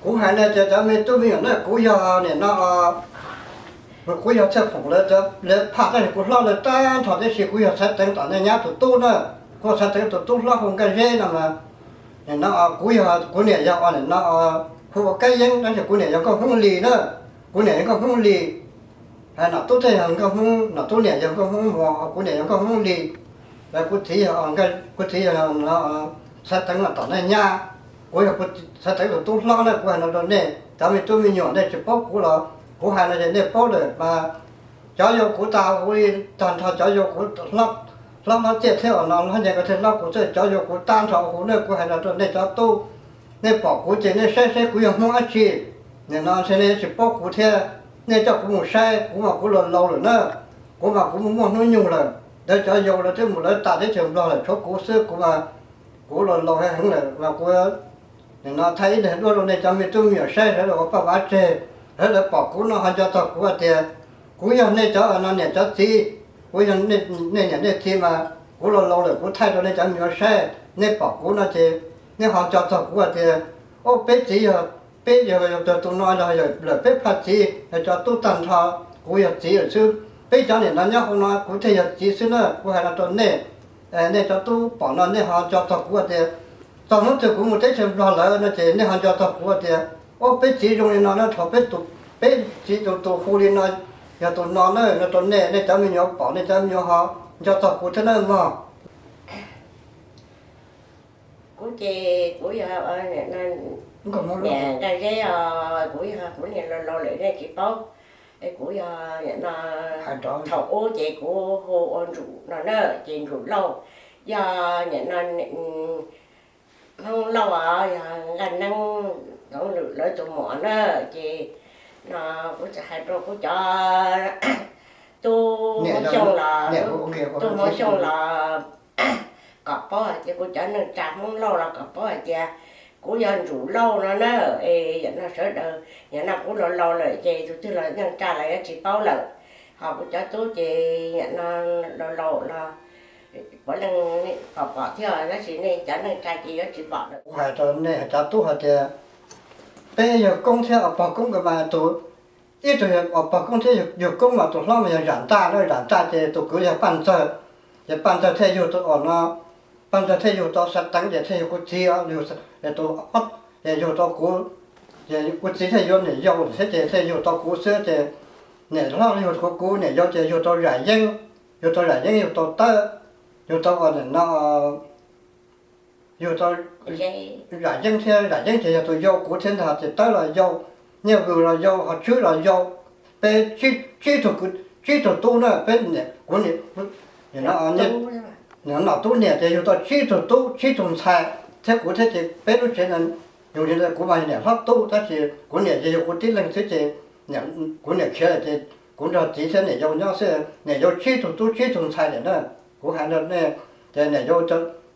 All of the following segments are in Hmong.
Kuv hais no ces cov me tub me nyuam na, kuv yog nim no, kuv yog Txhiaj Phoom lawv phaj tab sis kuv hlob lawv tag nrho tib si, kuv yog Xaiv Teev tom nej nyab tus tub na, kuv Xaiv Teev tus tub hlob hu Nkaj Zeb no mas, nim no kuv yog, kuv niam yog nim no hu ua Kab Yeeb tab sis kuv niam yog Nkauj Hmoob Lis na, kuv niam yog Nkauj Hmoob Lis. Hais nom tub thiaj yog Nkauj Hmoob, nom tub niam yog Nkauj Hmoob Muas, kuv niam yog Nkauj Hmoob Lis. Lawv kuv txiv yog, kuv txiv yog Xaiv Teev no tom nej nyab, kuv yog Xaiv Teev tus tub hlob na, kuv hais no rau nej cov me tub me nyuam nej tsis paub kuv los kuv hais no ces nej paub lawm mas. Cov yau kuv tag huv li tag nrho cov yau kuv hlob hlob Txiaj thiab uas no hlob Nce nkawd thiaj hlob kuv xwb, cov yau kuv tag nrho huv na, kuv hais no rau nej cov tub, nej pom kuv ces nej saib saib kuv yog Hmoob dab tsi. Nim no ntshe nej yuav tsis paub kuv thiab, nej coj kuv mus saib kuv mas kuv laus laus lawm na, kuv mas kuv muaj muaj hnub nyoog lawm, lawv cov yau lawv twb mus lawv tas teb chaws Nplog lawm tshuav kuv xwb, kuv mas kuv laus laus heev lawm mas kuv nim no thaij ib daim duab rau nej cov me tub me nyuam saib, sawv daws ua paj vav tseg, sawv daws pom kuv no ho nco txog kuv hais tias kuv yog nej cov no niam cov txiv, kuv yog nej niam nej txiv mas kuv laus laus lawm kuv thaij rau nej cov me nyuam saib, nej pom kuv no ces nej ho nco txog kuv hais tias, o, peb txiv yog, peb yog tus no yog lawm peb phaj txiv yog cov tub tag nrho, kuv yog txiv lawm xwb, peb cov niam no nyob hauv no kuv thiaj yog txiv xwb na, kuv hais no rau nej. Nej cov tub pom no nej ho nco txog kuv hais tias, txog hnub twg kuv mus teb chaws Nplog lawm no ces nej ho nco txog kuv hais tias, o, peb txiv zoo li no na, thaum peb, peb txiv tus tus hu li no yog tus no na, no rau nej, nej cov me nyuam pom nej cov me nyuam ho nco txog kuv thiab na mog. Kuv ces kuv yog niam Nkaj Zeb os, kuv yog kuv niam laus laus lawm nej tsis paub. Es kuv yog nim no, thaum ub ces kuv hu ua Ntsum no na, ces Ntsum Lauj, yog nim no Hmoob Lauj os, yog Nkaj Neeb, Hmoob Lwm lawv tus muam na, ces no kuv txawm hais rau kuv cov tub Hmoob Xyooj los, tub Hmoob Xyooj los kom paub hais tias kuv cov neej tsa Hmoob Lauj los kom paub hais tias kuv yog Ntsum Lauj no na. Es yam no sawv daws, yam no kuv laus laus lawm ces tus twg los neej tsa los yuav tsis paub lawm. Ho kuv cov tub ces yam no laus laus los puav leej pom pom thiab, tab sis nej cov neej tsa ces yuav tsis pom lawm. Kuv hais rau nej cov tub hais tias, peb yawg koob thiab pog koob nkawd mas tus, ib tug yog pog koob thiab yawg koob mas tus hlob mas yog Zam Ntaj na, Zam Ntaj ces tus kwv yog Paj Ntxawg, ces Paj Ntxawg thiaj yug tus, o, no, Paj Ntxawg thiaj yug tau Xaiv Teev ces thiaj yug kuv txiv, yug, tus, ces yug tau kuv, ces kuv txiv thiaj yuav niam yau thiab ces thiaj yug tau kuv xwb ces niam hlob yug kuv, kuv niam yau ces yug tau Zam Yeeb, yug tau Zam Yeeb yug tau Tawb, yug tau, o, nim no, yug tau Zam Yeeb thiab, Zam Yeeb ces yog tus yau, kuv thiab ntag ces Tawb los yau, Nyiaj Vws los yau, ho Tswb los yau. Peb tsib tug, tsib tug tub na, peb, kuv niam, nom tub niam ces yug tau tsib tug tub tsib tug ntxhais thiab kuv thiab ces peb lub tsev no yug li ntawd, kuv mas niam hlob tub tab sis kuv niam ces yug kuv tib leeg xwb ces kuv niam khiav lawm ces kuv nrog txiv thiab niam yau nyob xwb, niam yau tsib tug tub tsib tug ntxhais lawm na. Kuv hais rau nej, ces niam yau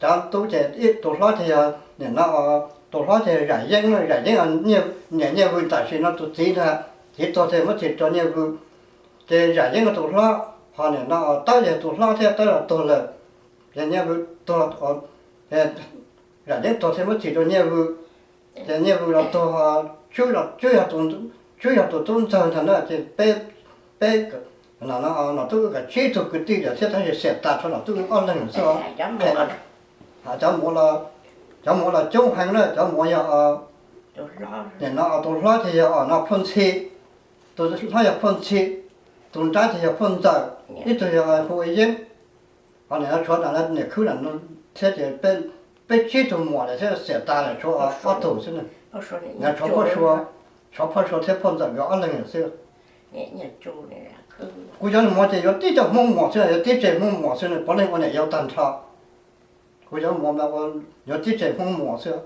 cov tub ces ib tus hlob ces yog nim no, tus hlob ces Zam Yeeb, Zam Yeeb, niam Nyiaj Vws tam sim no tus txiv ntag, txiv tuag thiaj muab txim rau Nyiaj Vws. Ces Zam Yeeb yog tus hlob, ho nim no Tawb yog tus hlob thiab Tawb los tuag lawm. Ces Nyiaj Vws tuag, Zam Yeeb tuag thiaj muab txim rau Nyiaj Vws. Ces Nyiaj Vws los tuag, Tswb, Tswb yog tus tub ntxawg ntag na, ces peb, peb, nom tub wb kav tsib tug kwv tij thiab tab sis xiam tas rau nom tub wb ob leeg xwb. Cov muam, cov muam los coob heev na, cov muam yog, nim no tus hlob ces yog, o, no Phauj Ntxhi, tus hlob yog Phauj Ntxhi, tus nrab ces yog Phauj Ntxawm, ib tug yog Hu Yeeb. Ho nim no tshuav niam khwb thiab ces peb tsib tug muam lawm thiab xiam tas lawm tshuav ob tug xwb na. Tshuav Phauj Sua, tshuav Phauj Sua thiab Phauj Ntxawm nkawd ob leeg lawm xwb. Kuv cov muam ces yuav tib co Hmoob muam xwb, yuav tib tsev Hmoob muam xwb, puav leej ua niam yau tag nrho. Kuv cov muam mas yuav tib tsev Hmoob muam xwb.